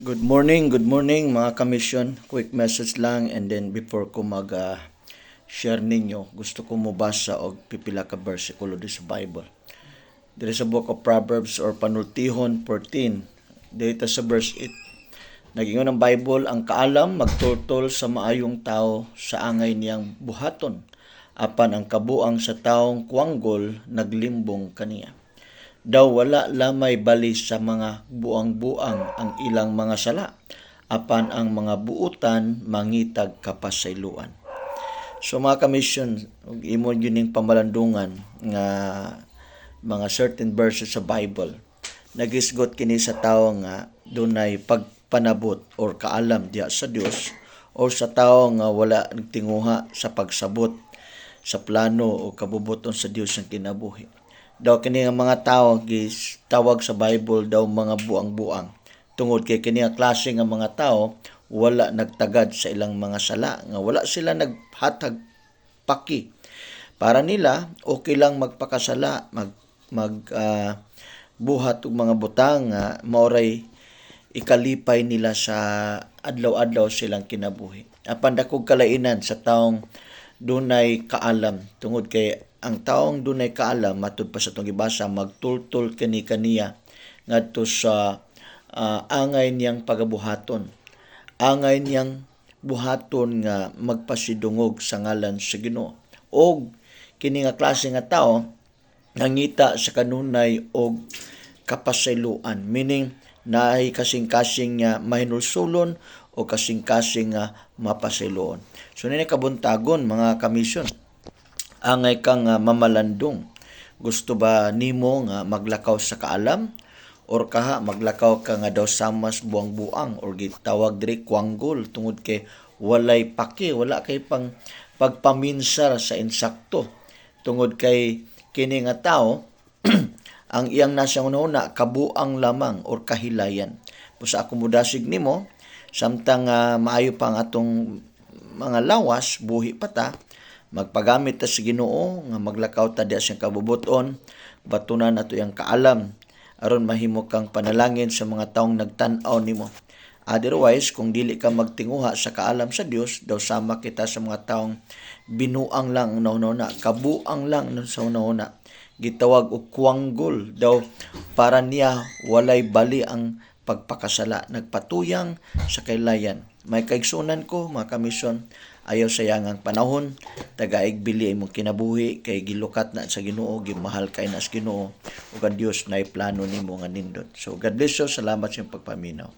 Good morning, mga kamisyon. Quick message lang and then before ko mag share ninyo, gusto ko mobasa og pipila ka bersikulo di sa Bible. Diri sa Book of Proverbs or Panultihon 14, dito sa verse 8. Nagingon ang Bible, "Ang kaalam magtultol sa maayong tao sa angay niyang buhaton, apan ang kabuang sa taong kuwanggol naglimbong kaniya." Daw wala lamay bali sa mga buang-buang ang ilang mga sala, apan ang mga buutan mangitag kapasayloan. So mga kamisyon, ug imo gyud ning pamalandungan nga mga certain verses sa Bible. Nagisgot kini sa tawo nga dunay pagpanabot or kaalam diha sa Dios or sa tawo nga wala nagtinguha sa pagsabot sa plano o kabubuton sa Dios ang kinabuhi. Daw kini nga mga tawo tawag sa Bible daw mga buang-buang. Tungod kay kini nga klase nga mga tao wala nagtagad sa ilang mga sala, nga wala sila naghatag paki. Para nila okay lang magpakasala, mag mag buhat og mga butang nga maoray ikalipay nila sa adlaw-adlaw silang kinabuhi. Apan dakog kalainan sa taong dunay kaalam, tungod kay ang taong dunay kaalam, matud pa sa atong gibasa, magtultol kini kaniya ngadto sa angay niyang pagabuhaton, angay niyang buhaton nga magpasidungog sa ngalan sa Ginoo. Og kini nga klase nga tao nangita sa kanunay og kapasayloan, meaning naay kasing-kasing nga mahinulsulon o kasing-kasing nga mapasayloon. So nini kabuntagon, mga kamisyon, angay kang mamalandong. Gusto ba nimo nga maglakaw sa kaalam or kaha maglakaw ka nga daw samas buang-buang or gitawag diri kwanggol, tungod kay walay paki, wala kay pang pagpaminsar sa insakto? Tungod kay kini nga tao, ang iyang nasa una kabuang lamang or kahilayan. Busa ako mudasig nimo, samtang maayo pa ang atong mga lawas, buhi pa ta, magpagamit ta sa Ginoo nga maglakaw ta diha sa kabubuton, batunan nato iyang kaalam aron mahimo kang panalangin sa mga taong nagtan-aw nimo. Otherwise, kung dili ka magtinguha sa kaalam sa Dios, daw sama kita sa mga taong binuang lang ang una, kabuang lang sa una. Gitawag og kuwanggol, daw para niya walay bali ang pagpakasala, nagpatuyang sa kaylayan. May kaigsunan ko, mga kamisyon, ayaw sayangang panahon, tagaig bili imong kinabuhi kay gilukat na sa Ginoo, gimahal kay na sa Ginoo ug ang Dios naay plano nimo nga nindot. So God bless you, salamat sa inyong pagpaminaw.